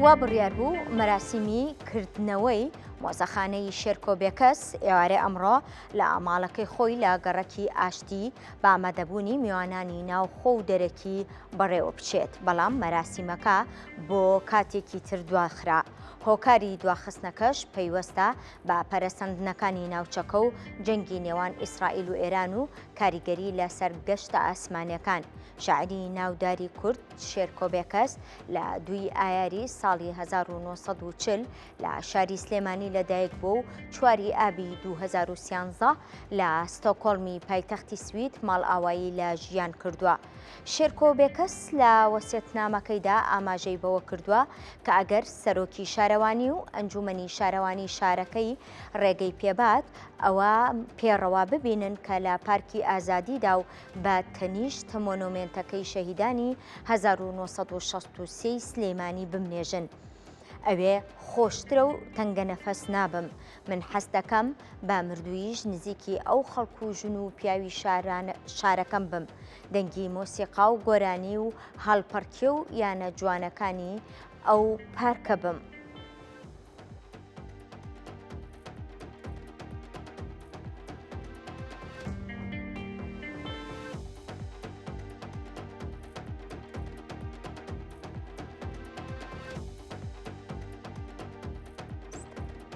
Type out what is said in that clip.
وا بڕیار بوو مەراسیمی کردنەوەی مۆزەخانەی شێرکۆ بێکەس ئێوارەی ئەمڕۆ لە ماڵەکەی خۆی لە گەڕەکی ئاشتی بە ئامادەبوونی میوانانی ناوخۆ و دەرەکی بەڕێوە بچێت، بەڵام مەراسیمەکە بۆ کاتێکی تر دواخرا. هۆکاری دواخستنەکەش پەیوەستە بە پەرەسەندنەکانی ناوچەکە و جەنگی نێوان ئیسرائیل و ئێران و کاریگەری لەسەر گەشتە ئاسمانیەکان. شاعیری ناوداری کورد شێرکۆ بێکەس لە دووی ئایاری ساڵی 1940 لە شاری سلێمانی لەدایک بووە و چواری ئابی 2013 لە ستۆکۆڵمی پایتەختی سوید ماڵئاوایی لە ژیان کردووە. شێرکۆ بێکەس لە وەسێتنامەکەیدا ئاماژەی بەوە کردووە کە ئەگەر سەرۆکی شارەوانی و ئەنجومەنی شارەوانی شارەکەی ڕێگەی پێبات ئەوە پێڕەوا ببینن کە لە پارکی ئازادیدا و بە تەنیشت مۆنۆمێنتەکەی شەهیدانی 1963 ی سلێمانی بمنێژن. ئەوێ خۆشترە و تەنگەنەفەس نابم. من حەز دەکەم بە مردووییش نزیکی ئەو خەڵک و ژن و پیاوی شارەکەم بم. دەنگی مۆسیقا و گۆرانی و هەڵپەڕکێ و یانە جوانەکانی ئەو پارکە بم.